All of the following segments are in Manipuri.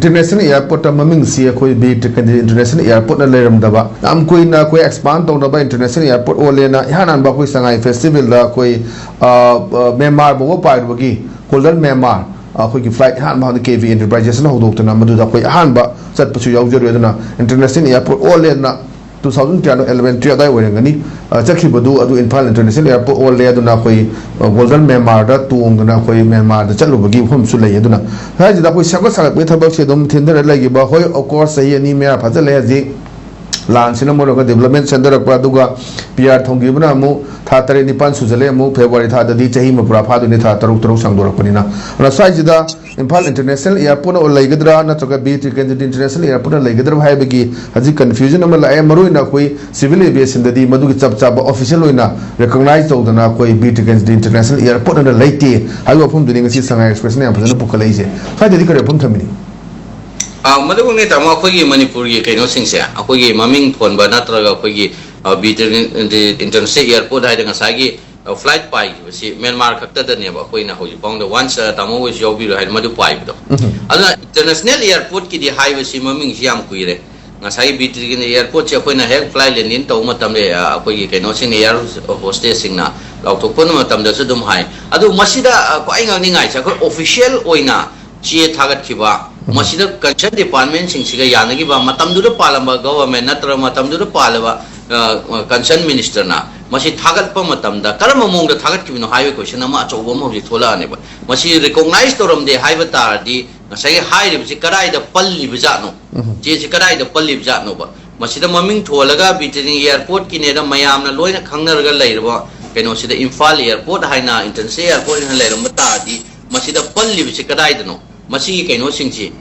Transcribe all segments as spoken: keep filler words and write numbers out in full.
International Airport ꯃꯃꯤꯡꯁꯤ ꯑꯩꯈꯣꯏ ꯕꯤꯔ ꯇꯤꯀꯦꯟꯗ꯭ꯔꯖꯤꯠ International Airport ꯂꯩꯔꯝꯗꯕ, ꯌꯥꯝ ꯀꯨꯏꯅ ꯑꯩꯈꯣꯏ expand ꯇꯧꯅꯕ International Airport ꯑꯣꯜꯂꯦꯅ ꯏꯍꯥꯟ ꯍꯥꯟꯕ ꯑꯩꯈꯣꯏ ꯁꯉꯥꯏ Festival ꯗ ꯑꯩꯈꯣꯏ, ꯑ, ꯑ, ꯃ꯭ꯌꯥꯟꯃꯥꯔ ꯐꯥꯎꯕ ꯄꯥꯏꯔꯨꯕꯒꯤ Golden Myanmar, ꯑ, ꯑꯩꯈꯣꯏꯒꯤ flight ꯏꯍꯥꯟ ꯍꯥꯟꯕ ꯍꯥꯟꯅ KV Enterprises ꯅ ꯍꯧꯗꯣꯛꯇꯅ ꯃꯗꯨꯗ ꯑꯩꯈꯣꯏ ꯑꯍꯥꯟꯕ ꯆꯠꯄꯁꯨ ꯌꯥꯎꯖꯔꯨꯏ꯫ ꯑꯗꯨꯅ International Airport ꯑꯣꯜꯂꯦꯅ two thousand ꯀꯌꯥꯅꯣ, eleven twelve ꯑꯗꯥꯏ ꯑꯣꯏꯔꯝꯒꯅꯤ, ꯑ, ꯆꯠꯈꯤꯕꯗꯨ ꯑꯗꯨ ꯏꯝꯐꯥꯜ International Airport ꯑꯣꯜꯂꯦ꯫ ꯑꯗꯨꯅ ꯑꯩꯈꯣꯏ, ꯑ, Golden Myanmar ꯗ ꯇꯣꯡꯗꯅ ꯑꯩꯈꯣꯏ ꯃ꯭ꯌꯥꯟꯃꯥꯔꯗ ꯆꯠꯂꯨꯕꯒꯤ ꯃꯐꯝꯁꯨ ꯂꯩ꯫ ꯑꯗꯨꯅ ꯁ꯭ꯋꯥꯏꯁꯤꯗ ꯑꯩꯈꯣꯏ ꯁꯦꯝꯒꯠ ꯁꯥꯒꯠꯄꯒꯤ ꯊꯕꯛꯁꯦ ꯑꯗꯨꯝ ꯊꯤꯟꯊꯔ ꯂꯩꯈꯤꯕ꯫ ꯍꯣꯏ, of course, ꯆꯍꯤ ꯑꯅꯤ ꯃꯌꯥ ꯐꯥꯖꯤꯜꯂꯦ ꯍꯧꯖꯤꯛ꯫ ꯂꯥꯟꯁꯤꯅ ꯃꯔꯝ ꯑꯣꯏꯔꯒ development ꯁꯦꯝꯊꯔꯛꯄ, ꯑꯗꯨꯒ PR ꯊꯣꯡꯈꯤꯕꯅ ꯑꯃꯨꯛ ꯊꯥ ꯇꯔꯦꯠ ꯅꯤꯄꯥꯜ ꯁꯨꯖꯜꯂꯦ, ꯑꯃꯨꯛ February ꯊꯥꯗꯗꯤ ꯆꯍꯤ ꯑꯃ ꯄꯨꯔꯥ ꯐꯥꯗꯣꯏꯅꯤ, ꯊꯥ ꯇꯔꯨꯛ ꯇꯔꯨꯛ ꯁꯥꯡꯗꯣꯔꯛꯄꯅꯤꯅ꯫ ꯑꯗꯨꯅ ꯁ꯭ꯋꯥꯏꯁꯤꯗ ꯏꯝꯐꯥꯜ International Airport ꯅ ꯂꯩꯒꯗ꯭ꯔꯥ ꯅꯠꯇ꯭ꯔꯒ ꯕꯤꯔ ꯇꯤꯀꯦꯟꯗ꯭ꯔꯖꯤꯠ International Airport ꯅ ꯂꯩꯒꯗ꯭ꯔꯥ ꯍꯥꯏꯕꯒꯤ ꯍꯧꯖꯤꯛ confusion ꯑꯃ ꯂꯥꯛꯑꯦ꯫ ꯃꯔꯨꯑꯣꯏꯅ ꯑꯩꯈꯣꯏ civil aviation ꯗꯗꯤ ꯃꯗꯨꯒꯤ ꯆꯞ ꯆꯥꯕ official ꯑꯣꯏꯅ recognize ꯇꯧꯗꯅ ꯑꯩꯈꯣꯏ ꯕꯤꯔ ꯇꯤꯀꯦꯟꯗ꯭ꯔꯖꯤꯠ International Airport ꯑꯅ ꯂꯩꯇꯦ ꯍꯥꯏꯕ ꯋꯥꯐꯝꯗꯨꯅꯤ ꯉꯁꯤ ꯁꯉꯥꯏ Express ꯅ ꯌꯥꯝ ꯐꯖꯅ ꯄꯨꯈꯠꯂꯛꯏꯁꯦ꯫ ꯁ꯭ꯋꯥꯏꯗꯗꯤ ꯀꯔꯤ ꯋꯥꯐꯝ ꯊꯝꯕꯤꯅꯤ? ꯑꯥ, ꯃꯗꯨꯃꯛꯅꯦ ꯇꯥꯃꯣ, ꯑꯩꯈꯣꯏꯒꯤ ꯃꯅꯤꯄꯨꯔꯒꯤ ꯀꯩꯅꯣꯁꯤꯡꯁꯦ, ꯑꯩꯈꯣꯏꯒꯤ ꯃꯃꯤꯡ ꯊꯣꯟꯕ ꯅꯠꯇ꯭ꯔꯒ ꯑꯩꯈꯣꯏꯒꯤ, ꯑ, ꯕꯤꯔ ꯇꯤꯀꯦꯟꯗ꯭ꯔꯖꯤꯠ International Airport ꯍꯥꯏꯗꯅ ꯉꯁꯥꯏꯒꯤ, ꯑ, flight ꯄꯥꯏꯈꯤꯕꯁꯤ ꯃ꯭ꯌꯥꯟꯃꯥꯔ ꯈꯛꯇꯗꯅꯦꯕ ꯑꯩꯈꯣꯏꯅ ꯍꯧꯖꯤꯛ ꯐꯥꯎꯗ, once, ꯑ, ꯇꯥꯃꯣ ꯍꯣꯏꯁꯨ ꯌꯥꯎꯕꯤꯔꯣ ꯍꯥꯏꯗꯤ ꯃꯗꯨ ꯄꯥꯏꯕꯗꯣ꯫ ꯎꯝ꯫ ꯑꯗꯨꯅ International Airport ꯀꯤꯗꯤ ꯍꯥꯏꯕꯁꯤ ꯃꯃꯤꯡꯁꯤ ꯌꯥꯝ ꯀꯨꯏꯔꯦ꯫ ꯉꯁꯥꯏꯒꯤ ꯕꯤꯔ ꯇꯤꯀꯦꯟꯗ꯭ꯔꯖꯤꯠ Airport ꯁꯦ ꯑꯩꯈꯣꯏꯅ ꯍꯦꯛ flight landing ꯇꯧꯕ ꯃꯇꯝꯗ, ꯑ, ꯑꯩꯈꯣꯏꯒꯤ ꯀꯩꯅꯣꯁꯤꯡꯅ, air hostess ꯁꯤꯡꯅ ꯂꯥꯎꯊꯣꯛꯄ ꯃꯇꯝꯗꯁꯨ ꯑꯗꯨꯝ ꯍꯥꯏ꯫ ꯑꯗꯨ ꯃꯁꯤꯗ, ꯑ, ꯈ꯭ꯋꯥꯏ ꯉꯛꯅꯤꯡꯉꯥꯏꯁꯦ ꯑꯩꯈꯣꯏ official ꯑꯣꯏꯅ ꯆꯦ ꯊꯥꯒꯠꯈꯤꯕ, ꯎꯝ꯫ ꯃꯁꯤꯗ concern department ꯁꯤꯡꯁꯤꯒ ꯌꯥꯅꯈꯤꯕ, ꯃꯇꯝꯗꯨꯗ ꯄꯥꯜꯂꯝꯕ government ꯅꯠꯇ꯭ꯔꯒ ꯃꯇꯝꯗꯨꯗ ꯄꯥꯜꯂꯕ, ꯑ, concern minister ꯅ ꯃꯁꯤ ꯊꯥꯒꯠꯄ ꯃꯇꯝꯗ ꯀꯔꯝꯕ ꯃꯑꯣꯡꯗ ꯊꯥꯒꯠꯈꯤꯕꯅꯣ ꯍꯥꯏꯕꯒꯤ question ꯑꯃ ꯑꯆꯧꯕ ꯑꯃ ꯍꯧꯖꯤꯛ ꯊꯣꯛꯂꯛꯑꯅꯦꯕ꯫ ꯃꯁꯤ recognize ꯇꯧꯔꯝꯗꯦ ꯍꯥꯏꯕ ꯇꯥꯔꯗꯤ ꯉꯁꯥꯏꯒꯤ ꯍꯥꯏꯔꯤꯕꯁꯤ ꯀꯗꯥꯏꯗ ꯄꯜꯂꯤꯕ ꯖꯥꯠꯅꯣ? ꯎꯝ꯫ ꯆꯦꯁꯤ ꯀꯗꯥꯏꯗ ꯄꯜꯂꯤꯕ ꯖꯥꯠꯅꯣꯕ? ꯃꯁꯤꯗ ꯃꯃꯤꯡ ꯊꯣꯜꯂꯒ ꯕꯤꯔ ꯇꯤꯀꯦꯟꯗ꯭ꯔꯖꯤꯠ Airport ꯀꯤꯅꯦꯅ ꯃꯌꯥꯝꯅ ꯂꯣꯏꯅ ꯈꯪꯅꯔꯒ ꯂꯩꯔꯕ ꯀꯩꯅꯣꯁꯤꯗ, ꯏꯝꯐꯥꯜ Airport ꯍꯥꯏꯅ, International Airport ꯍꯥꯏꯅ ꯂꯩꯔꯝꯕ ꯇꯥꯔꯗꯤ ꯃꯁꯤꯗ ꯄꯜꯂꯤꯕꯁꯤ ꯀꯗꯥꯏꯗꯅꯣ? ꯃꯁꯤꯒꯤ ꯀꯩꯅꯣꯁꯤꯡꯁꯤ,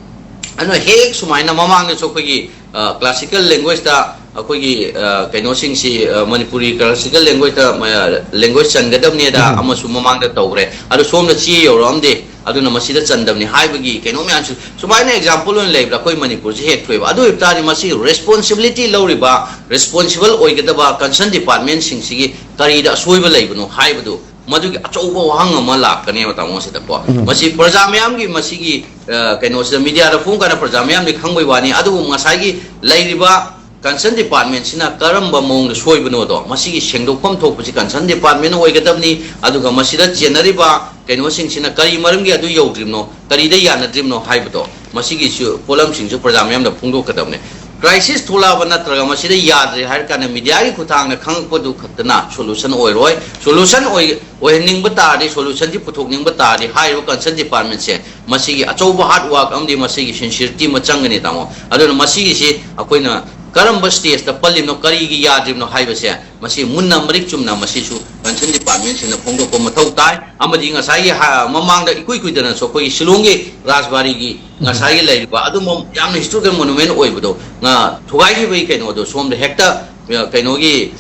ꯑꯗꯨꯅ ꯍꯦꯛ ꯁꯨꯃꯥꯏꯅ ꯃꯃꯥꯡꯗꯁꯨ ꯑꯩꯈꯣꯏꯒꯤ, ꯑ, classical language ꯇ ꯑꯩꯈꯣꯏꯒꯤ, ꯑ, ꯀꯩꯅꯣꯁꯤꯡꯁꯤ, ꯑ, ꯃꯅꯤꯄꯨꯔꯤ classical language ꯇ, ꯑ, language ꯆꯟꯒꯗꯕꯅꯦꯗ ꯎꯝ꯫ ꯑꯃꯁꯨ ꯃꯃꯥꯡꯗ ꯇꯧꯈ꯭ꯔꯦ꯫ ꯑꯗꯨ ꯁꯣꯝꯗ ꯆꯦ ꯌꯧꯔꯛꯑꯝꯗꯦ, ꯑꯗꯨꯅ ꯃꯁꯤꯗ ꯆꯟꯗꯕꯅꯤ ꯍꯥꯏꯕꯒꯤ ꯀꯩꯅꯣ ꯃꯌꯥꯝꯁꯨ ꯁꯨꯃꯥꯏꯅ example ꯑꯣꯏꯅ ꯂꯩꯕꯗ ꯑꯩꯈꯣꯏ ꯃꯅꯤꯄꯨꯔꯁꯤ ꯍꯦꯛ ꯊꯣꯛꯑꯦꯕ꯫ ꯑꯗꯨ ꯑꯣꯏꯕ ꯇꯥꯔꯗꯤ ꯃꯁꯤ responsibility ꯂꯧꯔꯤꯕ, responsible ꯑꯣꯏꯒꯗꯕ concern department ꯁꯤꯡꯁꯤꯒꯤ ꯀꯔꯤꯗ ꯑꯁꯣꯏꯕ ꯂꯩꯕꯅꯣ ꯍꯥꯏꯕꯗꯨ ꯃꯗꯨꯒꯤ ꯑꯆꯧꯕ ꯋꯥꯍꯪ ꯑꯃ ꯂꯥꯛꯀꯅꯦꯕ, ꯇꯥꯃꯣ, ꯁꯤꯗꯀꯣ꯫ ꯎꯝ꯫ ꯃꯁꯤ ꯄ꯭ꯔꯖꯥ ꯃꯌꯥꯝꯒꯤ, ꯃꯁꯤꯒꯤ, ꯑ, ꯀꯩꯅꯣꯁꯤꯗ, ꯃꯤꯗꯤꯌꯥꯗ ꯐꯣꯡ ꯀꯥꯟꯗ ꯄ꯭ꯔꯖꯥ ꯃꯌꯥꯝꯗꯤ ꯈꯪꯕꯩ ꯋꯥꯅꯤ, ꯑꯗꯨꯕꯨ ꯉꯁꯥꯏꯒꯤ ꯂꯩꯔꯤꯕ concern department ꯁꯤꯅ ꯀꯔꯝꯕ ꯃꯑꯣꯡꯗ ꯁꯣꯏꯕꯅꯣꯗꯣ, ꯃꯁꯤꯒꯤ ꯁꯦꯡꯗꯣꯛꯐꯝ ꯊꯣꯛꯄꯁꯤ concern department ꯅ ꯑꯣꯏꯒꯗꯕꯅꯤ꯫ ꯑꯗꯨꯒ ꯃꯁꯤꯗ ꯆꯦꯟꯅꯔꯤꯕ ꯀꯩꯅꯣꯁꯤꯡꯁꯤꯅ ꯀꯔꯤ ꯃꯔꯝꯒꯤ ꯑꯗꯨ ꯌꯧꯗ꯭ꯔꯤꯕꯅꯣ, ꯀꯔꯤꯗ ꯌꯥꯅꯗ꯭ꯔꯤꯕꯅꯣ ꯍꯥꯏꯕꯗꯣ, ꯃꯁꯤꯒꯤꯁꯨ ꯄꯣꯠꯂꯝꯁꯤꯡꯁꯨ ꯄ꯭ꯔꯖꯥ ꯃꯌꯥꯝꯗ ꯐꯣꯡꯗꯣꯛꯀꯗꯕꯅꯤ꯫ Crisis ꯊꯣꯛꯂꯛꯑꯕ ꯅꯠꯇ꯭ꯔꯒ ꯃꯁꯤꯗ ꯌꯥꯗ꯭ꯔꯦ ꯍꯥꯏꯔ ꯀꯥꯟꯗ ꯃꯤꯗꯤꯌꯥꯒꯤ ꯈꯨꯠꯊꯥꯡꯗ ꯈꯪꯉꯛꯄꯗꯨ ꯈꯛꯇꯅ solution ꯑꯣꯏꯔꯣꯏ꯫ Solution ꯑꯣꯏ-, ꯑꯣꯏꯍꯟꯅꯤꯡꯕ ꯇꯥꯔꯗꯤ, solution ꯁꯤ ꯄꯨꯊꯣꯛꯅꯤꯡꯕ ꯇꯥꯔꯗꯤ, ꯍꯥꯏꯔꯤꯕ concern department ꯁꯦ ꯃꯁꯤꯒꯤ ꯑꯆꯧꯕ hard work ꯑꯃꯗꯤ ꯃꯁꯤꯒꯤ sincerity ꯑꯃ ꯆꯪꯒꯅꯤ, ꯇꯥꯃꯣ꯫ ꯑꯗꯨꯅ ꯃꯁꯤꯒꯤꯁꯤ ꯑꯩꯈꯣꯏꯅ ꯀꯔꯝꯕ stage ꯇ ꯄꯜꯂꯤꯕꯅꯣ, ꯀꯔꯤꯒꯤ ꯌꯥꯗ꯭ꯔꯤꯕꯅꯣ ꯍꯥꯏꯕꯁꯦ, ꯃꯁꯤ ꯃꯨꯟꯅ ꯃꯔꯤꯛ ꯆꯨꯝꯅ ꯃꯁꯤꯁꯨ concern department ꯁꯤꯡꯅ ꯐꯣꯡꯗꯣꯛꯄ ꯃꯊꯧ ꯇꯥꯏ꯫ ꯑꯃꯗꯤ ꯉꯁꯥꯏꯒꯤ ꯍꯥ-, ꯃꯃꯥꯡꯗ ꯏꯀꯨꯏ ꯀꯨꯏꯗꯅꯁꯨ ꯑꯩꯈꯣꯏꯒꯤ ꯁꯤꯂꯣꯡꯒꯤ ꯔꯥꯖꯕꯥꯔꯤꯒꯤ ꯉꯁꯥꯏꯒꯤ ꯂꯩꯔꯤꯕ ꯑꯗꯨꯝꯕ ꯌꯥꯝꯅ historical monument ꯑꯣꯏꯕꯗꯣ, ꯉ-, ꯊꯨꯒꯥꯏꯈꯤꯕꯒꯤ ꯀꯩꯅꯣꯗꯣ ꯁꯣꯝꯗ ꯍꯦꯛꯇ, ꯑ, ꯀꯩꯅꯣꯒꯤ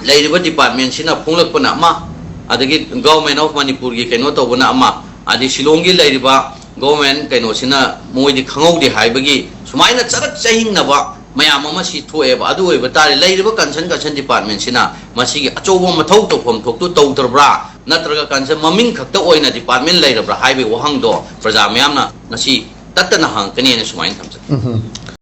ꯂꯩꯔꯤꯕ department ꯁꯤꯅ ꯐꯣꯡꯂꯛꯄꯅ ꯑꯃ, ꯑꯗꯒꯤ Government of ꯃꯅꯤꯄꯨꯔꯒꯤ ꯀꯩꯅꯣ ꯇꯧꯕꯅ ꯑꯃ, ꯑꯗꯩ ꯁꯤꯂꯣꯡꯒꯤ ꯂꯩꯔꯤꯕ government ꯀꯩꯅꯣꯁꯤꯅ ꯃꯣꯏꯗꯤ ꯈꯪꯍꯧꯗꯦ ꯍꯥꯏꯕꯒꯤ ꯁꯨꯃꯥꯏꯅ ꯆꯔꯛ ꯆꯍꯤꯡꯅꯕ ꯃꯌꯥꯝ ꯑꯃ ꯁꯤ ꯊꯣꯛꯑꯦꯕ꯫ ꯑꯗꯨ ꯑꯣꯏꯕ ꯇꯥꯔꯗꯤ ꯂꯩꯔꯤꯕ concern, concern department ꯁꯤꯅ ꯃꯁꯤꯒꯤ ꯑꯆꯧꯕ ꯃꯊꯧ ꯇꯧꯐꯝ ꯊꯣꯛꯇꯨ ꯇꯧꯗ꯭ꯔꯕ꯭ꯔꯥ, ꯅꯠꯇ꯭ꯔꯒ concern ꯃꯃꯤꯡ ꯈꯛꯇ ꯑꯣꯏꯅ department ꯂꯩꯔꯕ꯭ꯔꯥ ꯍꯥꯏꯕꯒꯤ ꯋꯥꯍꯪꯗꯣ ꯄ꯭ꯔꯖꯥ ꯃꯌꯥꯝꯅ ꯉꯁꯤ ꯇꯠꯇꯅ ꯍꯪꯉꯛꯀꯅꯤꯅ ꯁꯨꯃꯥꯏꯅ ꯊꯝꯖꯒꯦ꯫ ꯎꯝꯍꯨꯝ꯫